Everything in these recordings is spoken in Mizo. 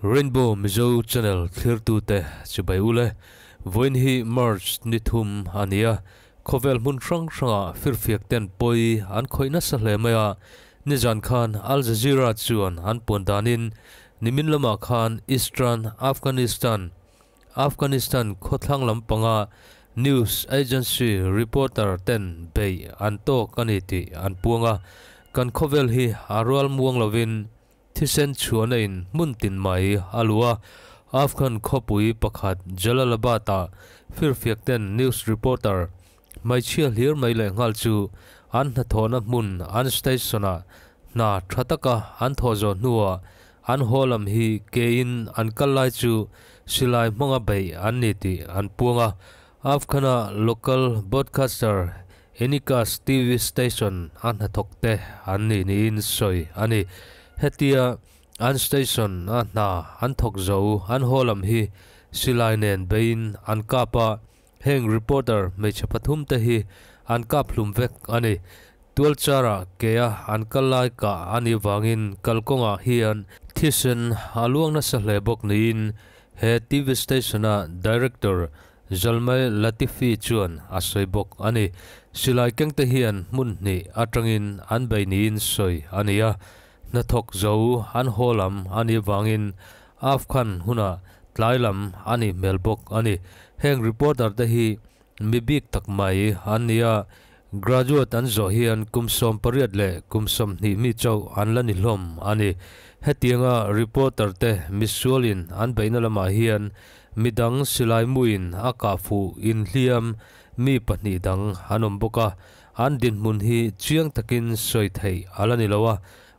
Rainbow Mizo Channel thlirtute chibai ule. Vawiin hi March ni thum a ni a, khawvel hmun hrang hrangah firfiak ten pawi an khawih nasa hle mai a. Nizan khan Al Jazeera chuan an puan danin nimin lamah khan Eastern Afghanistan, Afghanistan khawthlang lampanga news agency reporter ten beih an tawk a ni tih an puang a. Kan khawvel hi a rual muang lovin Thisen chhuahna in hmun tin mai a luh a, Afghan khawpui pakhat Jalalabad-ah firfiak ten news reporter hmeichhia hlir mai leh nghal chu an hnathawhna hmun an station-ah hna tha taka an thawh zawh hnuah an haw lam hi ke in an kal lai chu silai hmanga beih an ni tih an puang a. Afghan-a local broadcaster Enikas TV station a hnathawk te an ni niin sawi a ni. Hetia an station a hna an thawk zo an haw lam hi silai nen beiin an kap a, heng reporter hmeichhe pathum te hi an kap hlum vek a ni. Tualchara kea an kal lai kah a nih vangin kalkawngah hian thisen a luang nasa hle bawk niin he TV station a director Zalmai Latifi chuan a sawi bawk a ni. Silai kengte hian hmun hnih atangin an bei niin sawi a ni a, hnathawk zo an haw lam a nih vangin Afghan huna tlai lam a nih hmel bawk a ni. Heng reporter te hi mi bik tak mai an ni a, graduate an zawh hian kum 18 leh kum 20 mi chauh an la ni hlawm a ni. Hetianga reporter te misualin an beihna lamah hian Midang silai muin a kah fuh inhliam mi pahnih dang an awm bawk a, an dinhmun hi chiang takin sawi theih a la ni lo a,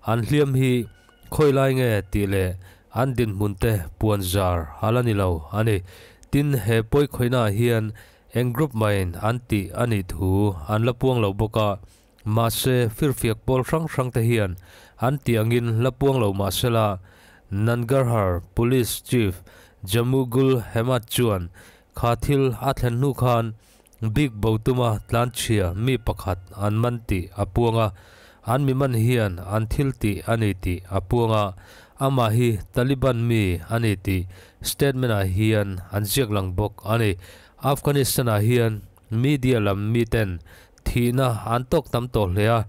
an hliam hi khawi lai nge tih leh an dinhmun te puan zar a la ni lo a ni. Tin, he pawi khawihnaah hian eng group maiin an tih a nih thu an la puang lo bawk a, mahse firfiak pawl hrang hrang te hian an tih angin la puang lo mahsela Nangarhar Police Chief Jammu Gul Hemad chuan kha thil a thlen hnu khan bik bo tuma tlanchhia mi pakhat an man tih a puang a, an mi man hian an thil tih a ni tih a puang a, amah hi Taliban mi a ni tih statement-ah hian an ziak lang bawk a ni. Afghanistan-ah hian media lam miten thihna an tawk tam tawh hle a,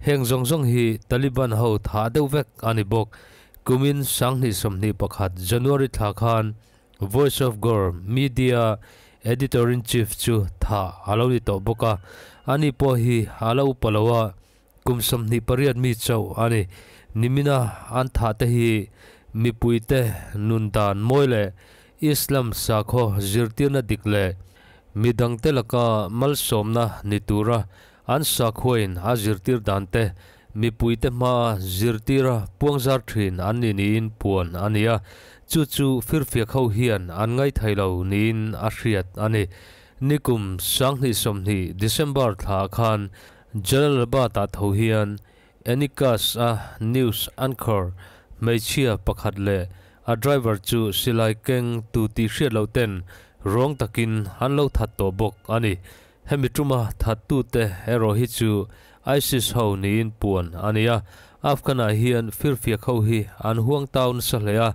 Heng zawng zawng hi Taliban ho thah deuh vek a ni bawk. Kumin 2021 January thla khan Voice of Gore Media Editor-in-Chief chu thah a lo ni tawh bawk a, ani pawh hi a la upa lo a, kum 28 mi chauh a ni. Nimina an thah te hi mipuite nun dan mawi leh Islam sakhaw zirtirna dik leh midangte laka malsawmna ni tura An sakhuain a zirtir dan te, mipuite hmaa zirtira puangzar thin an ni niin puan a ni a, chu chu firfiak ho hian an ngaithai lo niin a hriat a ni. Nikum 2020 December thla khan Jalalabad-ah tho hian Enikas-a news anchor hmeichhia pakhat leh a driver chu silai keng tu tih hriat loh ten rawng takin an lo that tawh bawk a ni. Hemi tuma thattute erawh hi chu ISIS ho niin puan a ni a, Afghan-ah hian firfiak ho hi an huang tau nasa hle a,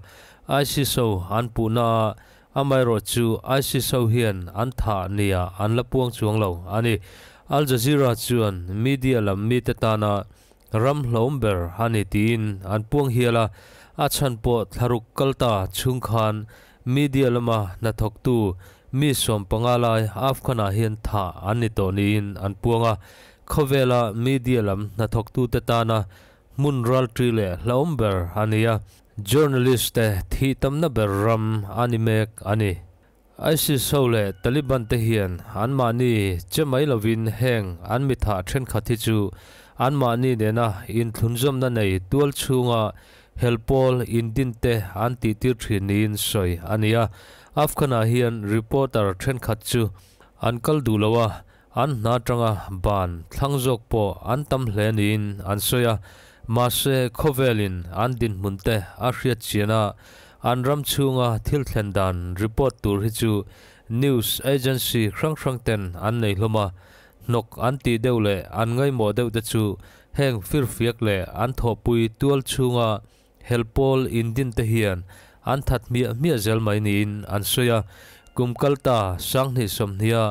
ISIS ho an puhna a, amaherawh chu ISIS ho hian an thah nia an la puang chuang lo a ni. Al Jazeera chuan media lam mite tana ram hlawm ber a ni tiin an puang hial a, a chhan pawh thlaruk kalta chhung khan Media lama hnathawktu mi 15 lai Afghan-ah hian thah an ni tawh niin an puang a, khawvela media lam hnathawktute tana hmun ralṭi leh hlauhawm ber a ni a, journalist-te thih tamna ber ram a ni mek a ni. ISIS ho leh Taliban te hian anmahni che mai lovin heng an mi thah thenkhat hi chu Anmahni nena inthlunzawmna nei tual chhunga hel pawl indin te an tihtir thin niin sawi a ni a. Afghan-ah hian reporter thenkhat chu an kal duh lo a, an hna atanga ban thlang zawk pawh an tam hle niin an sawi a. Mahse, khawvelin an dinhmun te a hriat chian a, an ram chhunga thil thlen dan report tur hi chu news agency hrang hrang ten an nei hlawm a. Hnawk an tih deuh leh an ngaihmawh deuh te chu heng firfiak leh an thawhpui tual chhunga hel pawl indin te hian an that hmiah hmiah zel mai niin an sawi a. Kum kalta sanghnih sawmhniha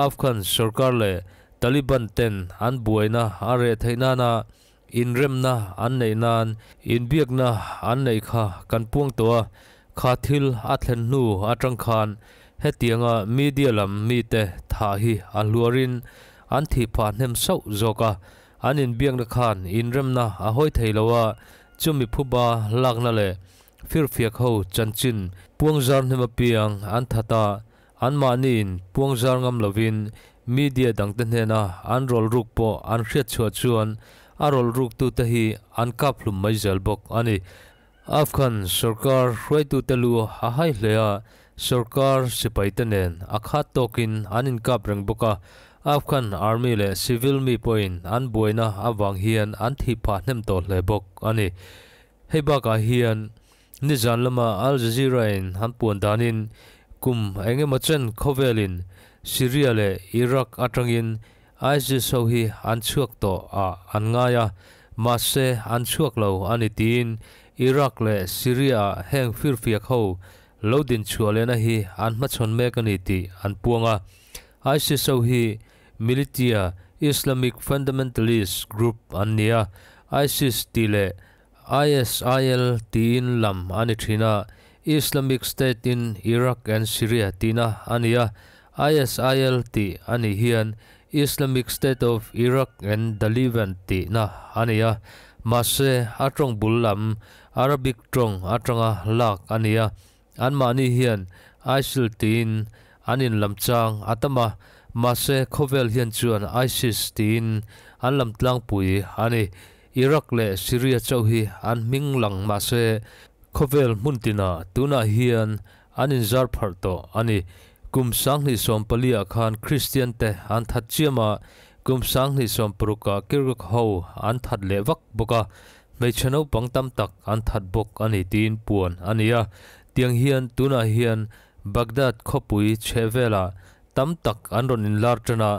Afghan sorkar leh Taliban ten an buaina a reh theih nana inremna an neih nan inbiakna an neih kha kan puang tawh a, kha thil a thlen hnu atang khan hetianga media lam mite thah hi a hluarin an thih phah hnem sauh zawk a, an inbiakna khan inremna a hawi thei lo a, chumi phuba lakna leh firfiak ho chanchin puangzar hnem apiang an that a, anmahniin puangzar ngam lovin media dangte hnena an rawl ruk pawh an hriat chhuah chuan a rawl ruktute hi an kap hlum mai zel bawk a ni. Afghan sorkar hruaitute lu a hai hle a, sorkar sipaite nen a khat tawkin an inkap reng bawk a, Afghan army leh civil mi pawhin an buaina avang hian an thih phah hnem tawh hle bawk a ni. Hei bakah hian nizan lama Al Jazeera-in an puan danin kum eng emaw chen khawvelin Syria leh Iraq atangin ISIS ho hi an chhuak tawh ah an ngai a, mahse an chhuak lo a ni tiin Iraq leh Syria ah heng firfiak ho lo din chhuah lehna hi an hmachhawn mek a ni tih an puang a. ISIS ho hi militia Islamic fundamentalist group an ni a, ISIS tih leh ISIL tiin lam a ni thin a, Islamic State in Iraq and Syria tihna a ni a, ISIL tih a nih hian Islamic State of Iraq and the Levant tihna a ni a, mahse a tawng bul lam Arabic tawng atanga lak a ni a, anmahni hian ISIL tiin an inlam chang a tam a, mahse khawvel hian chuan ISIS tiin an lam tlangpui a ni. Iraq leh Syria chauh hi an hming lang mahse khawvel hmun tinah tunah hian an inzar pharh tawh a ni. Kum 2014 ah khan Kristian te an that chiam a, kum 2016 ah Kirkuk ho an that leh vak bawk a, hmeichhe naupang tam tak an that bawk a ni tiin puan a ni a. Tiang hian tunah hian Baghdad khawpui chhehvelah tam tak an rawn inlar tan a,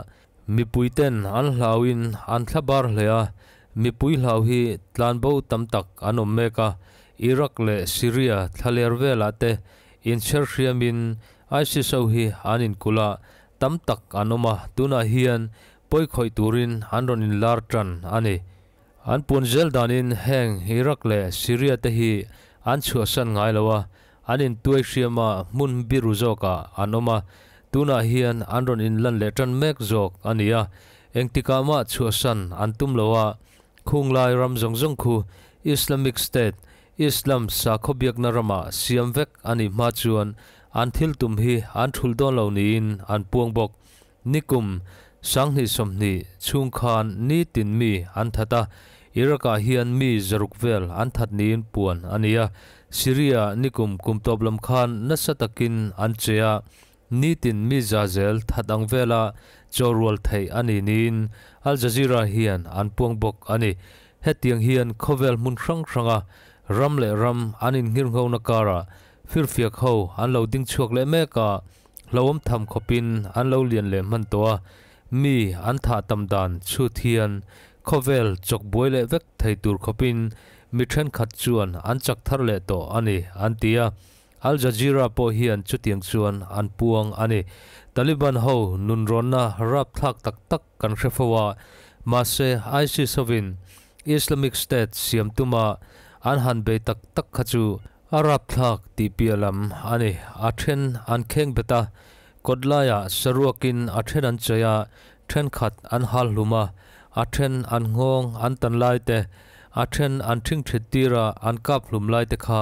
mipui ten an hlauin an thlabar hle a, mipui hlau hi tlanbo tam tak an awm mek a, Iraq leh Syria thlaler velah te inchher hriamin ISIS ho hi an inkulh a, tam tak an awm a, tunah hian pawi khawih turin an rawn inlar tan a ni. An puan zel danin heng Iraq leh Syria te hi an chhuahsan ngai lo a, an intuai hriam a, hmun biru zawkah an awm a, tunah hian an rawn inlan leh tan mek zawk a ni a, engtikah mah chhuahsan an tum lo a, khunglai ram zawng zawng khu Islamic State, Islam sakhaw biakna ramah siam vek a nih hma chuan an thil tum hi an thulh dawn lo niin an puang bawk. Nikum 2020 chhung khan nitin mi an that a, Iraq-ah hian mi 600 vel an that niin puan a ni a, Syria nikum kum tawp lam khan nasa takin an che a, nitin mi za zel that ang vela chaw rual theih a ni niin Al Jazeera hian an puang bawk a ni. Hetiang hian khawvel hmun hrang hranga ram leh ram an innghirnghona karah firfiak ho an lo ding chhuak leh mek a, hlauhawm tham khawpin an lo lian leh hman tawh a, mi an thah tam dan chhut hian khawvel chawk buai leh vek thei tur khawpin mi thenkhat chuan an chak thar leh tawh a ni, an ti a. Al Jazeera pawh hian chutiang chuan an puang a ni. Taliban ho nunrawnna rapthlak tak tak kan hre fo a, mahse ISIS hovin Islamic State siam tuma an han bei tak tak kha chu a rapthlak tih piah lam a ni. A then an kheng bet a, kawt laiah saruakin a then an chei a, thenkhat an hal hlum a, a then an nghawng an tan lai te, a then an thingthit tir a an kap hlum lai te kha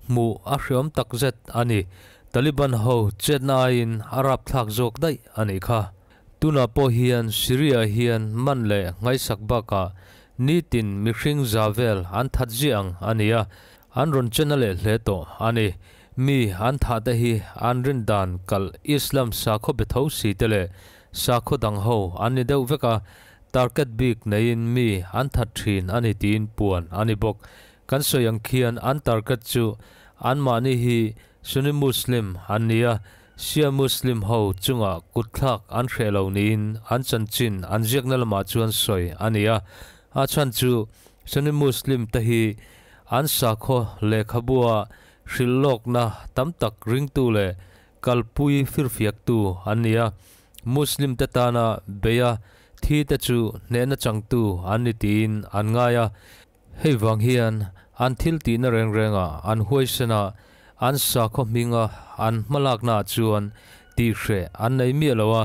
hmuh a hreawm tak zet a ni. Taliban ho chetna aiin a rapthlak zawk daih a nih kha. Tunah pawh hian Syria hian man leh nghaisak bakah nitin mihring za vel an that ziah ang a ni a, an rawn chen a leh hle tawh a ni. Mi an thah te hi an rin dan kalh Islam sakhaw be tho si te leh sakhaw dang ho an ni deuh vek a, target bik neiin mi an that thin a ni tiin puan a ni bawk. Kan sawi ang khian an target chu anmahni hi Sunni Muslim an ni a, Shia Muslim ho chunga kutthlak an hreh lo niin an chanchin an ziakna lamah chuan sawi a ni a. A chhan chu Sunni Muslim te hi an sakhaw lehkhabua hrilh lawkna tam tak ringtu leh kalpui firfiaktu an ni a. Muslim te tana beia thi te chu hnehna changtu an ni tiin an ngai a. Hei vang hian an thil tihna reng rengah an huaisen a, an sakhaw hminga an hmalaknaah chuan tihhreh an nei miah lo a,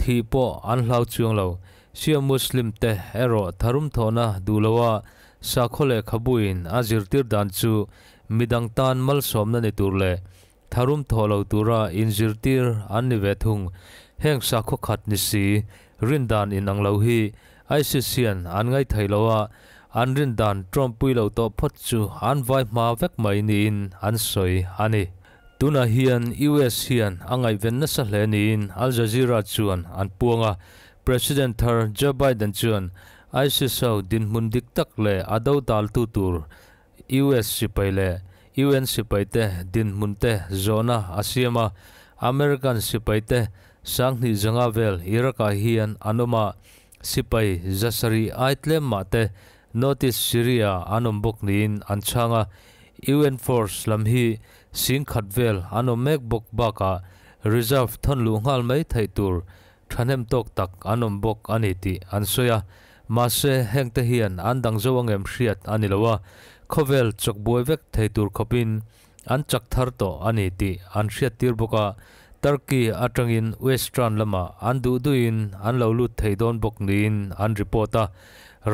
thih pawh an hlau chuang lo. Shia Muslim te erawh tharum thawhna duh loa sakhaw lehkhabuin a zirtir dan chu midang tan malsawmna ni tur leh tharum thawh lo tura inzirtir an ni ve thung. Heng sakhaw khat ni si, rindan inang lo hi ISIS hian an ngaithei lo a, an rindan tawmpui lo tawh phawt chu an vai hma vek mai niin an sawi a ni. Tunah hian US hian a ngaihven nasa hle niin Al Jazeera chuan an puang a, President thar Joe Biden chuan ISIS ho dinhmun dik tak leh a dodaltu tur US sipai leh UN sipaite dinhmunte zawhna a siam a, American sipaite 2000 zanga vel Iraq-ah hian an awm a, sipai 700 ai tlem mah te Northeast Syria an awm bawk niin an chhang a, UN force lam hi 10,000 vel an awm mek bawk bakah reserve thawn luh nghal mai theih tur thahnem tawk tak an awm bawk a ni tih an sawi a. Mahse, hengte hian an dang zo angem hriat a ni lo a, khawvel chawk buai vek thei tur khawpin an chak thar tawh a ni tih an hriattir bawk a, Turkey atangin Western lamah an duh duhin an lo lut thei dawn bawk niin an report a.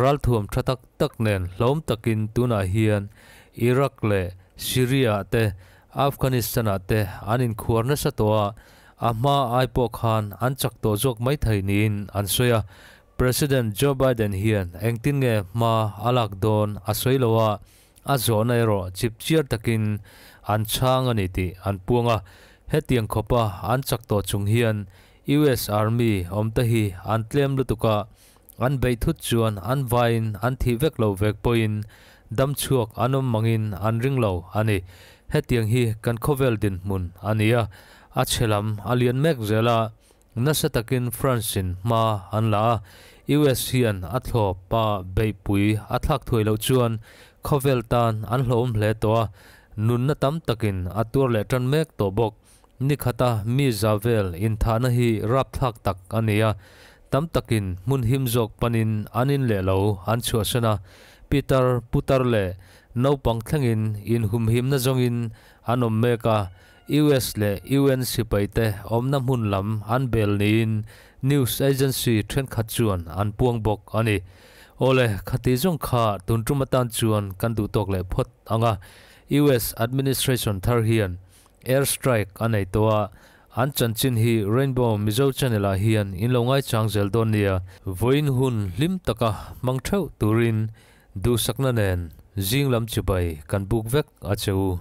Ralthuam tha tak tak nen hlawm takin tunah hian Iraq leh Syria-ah te, Afghanistan-ah te an inkhuar nasa tawh a, a hma ai pawh khan an chak tawh zawk mai thei niin an sawi a. President Joe Biden hian engtin nge hma a lak dawn a sawi lo a, a zawhna erawh chipchiar takin an chhang a ni tih an puang a. Hetiang khawpa an chak tawh chung hian US Army awmte hi an tlem lutuk a, an beih thut chuan an vaiin an thih vek lo vek pawhin dam chhuak an awm mangin an ring lo a ni. Hetiang hi kan khawvel dinhmun a ni a, a chhe lam a lian mek zel a, Nasa takin France-in hma an la a, US hian a thlawp a beihpui a thlak thuai loh chuan khawvel tan an hlauhawm hle tawh a, nunna tam takin a tuar leh tan mek tawh bawk. Ni khata mi za vel inthahna hi rapthlak tak a ni a, tam takin hmun him zawk panin an in leh lo an chhuahsan a, pitar, putar leh naupang thlengin inhumhimna zawngin an awm mek a, US leh UN sipaite awmna hmun lam an bel niin news agency thenkhat chuan an puang bawk a ni. Awle, khati zawng kha tun tum atan chuan kan duh tawk leh phawt ang a, US administration thar hian air strike a nei tawh a, an chanchin hi Rainbow Mizo channel ah hian in lo ngaichang zel dawn nia. Vawiin hun hlim taka hmang theuh turin duhsakna nen zing lam chibai kan buk vek a che u.